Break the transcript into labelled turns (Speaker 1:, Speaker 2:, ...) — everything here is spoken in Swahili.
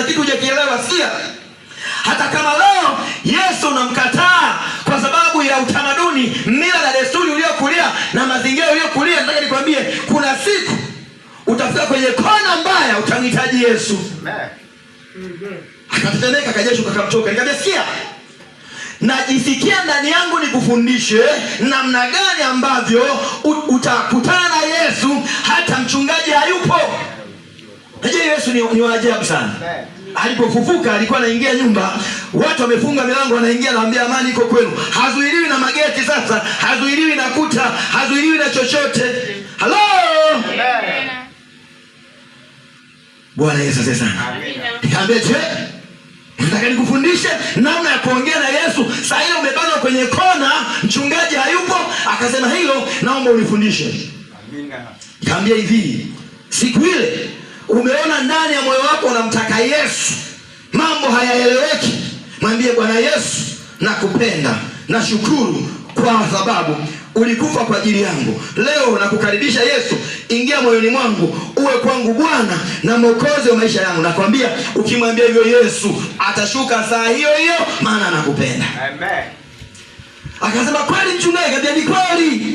Speaker 1: kitu hujakielewa. Sikia, hata kama leo Yesu unamkataa kwa sababu ya utamaduni, mila na desturi uliokulia na mazingira uliokulia, nataka nikwambie, kuna siku utafika kwenye kona mbaya, utamhitaji Yesu. Akatetemeka, kajasho kakamtoka. Nikamwambia, sikia, najisikia ndani yangu nikufundishe namna gani ambavyo utakutana na Yesu hata mchungaji hayupo. Najua Yesu ni wa ajabu sana. Alipofufuka alikuwa anaingia nyumba, watu wamefunga milango, wanaingia, anawaambia amani iko kwenu. Hazuiliwi na mageti sasa, hazuiliwi na kuta, hazuiliwi na chochote. Halo, Bwana Yesu asifiwe sana. Nikamwambia, je, nataka nikufundishe namna ya kuongea na Yesu. Saa ile umebanwa kwenye kona, mchungaji hayupo. Akasema hilo naomba unifundishe. Nikamwambia hivi, siku ile umeona ndani ya moyo wako unamtaka Yesu, mambo hayaeleweki, mwambie Bwana Yesu, nakupenda, nashukuru kwa sababu ulikufa kwa ajili yangu. Leo nakukaribisha Yesu, ingia moyoni mwangu, uwe kwangu Bwana na Mwokozi wa maisha yangu. Nakwambia ukimwambia hivyo Yesu atashuka saa hiyo hiyo, maana anakupenda.
Speaker 2: Amen.
Speaker 1: Akasema kweli mchungaji? Akambia ni kweli.